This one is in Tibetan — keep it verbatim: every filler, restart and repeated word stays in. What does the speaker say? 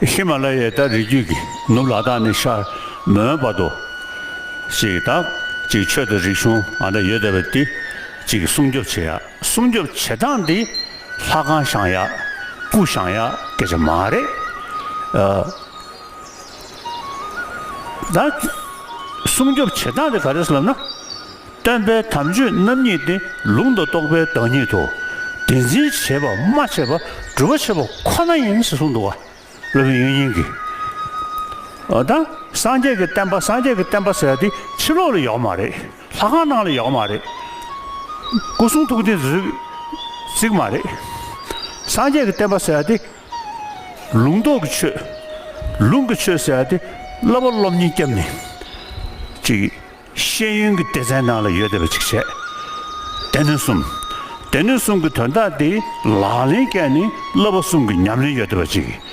ཧི་མ་ལ་ཡའི་ད་རི་རྒྱུད་ཀྱི་ནུབ་ལ་དྭགས་ནས་ཤར་མོན་བར་དུ་ཅིག་ད་ཅིག་ཆོས་དང་རིག་གཞུང་ཨ་ད་ཡོད་བསྡད་པ་འདི་ཅིག་སྲུང་སྐྱོབ་བྱེད་ཡ། སྲུང་སྐྱོབ་བྱེད་སྟངས་འདི་ལྷ་ཁང་བཞེངས་ཡ། སྐུ་བཞེངས་ཡ་སྐད་ཆ་མ་རེད། ཨ། ད་སྲུང་སྐྱོབ་བྱེད་སྟངས་དེ་ག་རེ་ཟེར་ལབ་ན། སྟོན་པའི་དམ་ཆོས་རྣམ་གཉིས་ཏེ། ལུང་དང་རྟོགས་པའི་བདག་ཉིད་དོ། དེ་འཛིན་བྱེད་པ་སྨྲ་བྱེད་པ། སྒྲུབ་པ་བྱེད་པ་ཁོ་ན་ཡིན་ཟེར་གསུངས་འདུག་བ། སློབ་དཔོན་དབྱིག་གཉེན་གྱིས། ཨ་ད་སངས་རྒྱས་ཀྱི་བསྟན་པ། སངས་རྒྱས་ཀྱི་བསྟན་པ་ཟེར་ཡ་དེ་ཕྱི་ལོགས་ལ་ཡོད་མ་རེད། ལྷ་ཁང་ནང་ལ་ཡོད་མ་རེད། སྐུ་གསུང་ཐུགས་རྟེན་དེ་ཚོ་བརྩིགས་མ་རེད། སངས་རྒྱས་ཀྱི་བསྟན་པ་ཟེར་ཡ་དེ། ལུང་རྟོགས་ཀྱི་ཆོས། ལུང་གི་ཆོས་ཟེར་ཡ་དེ་བསླབ་པ་སློབ་གཉེར་བརྒྱབ་ནས་ཅིག་ཤེས་ཡོན་གྱི་སྡེ་ཚན་ནང་ལ་ཡོད་བསྡད་པ་ཅིག་བྱས། སྡེ་སྣོད་གསུམ། སྡེ་སྣོད་གསུམ་གྱི་དོན་དག་དེ་ལག་ལེན་བཀལ་ནས་བསླབ་པ་གསུམ་གྱི་ཉམས་ལེན་ཡོད་བསྡད་པ་ཅིག་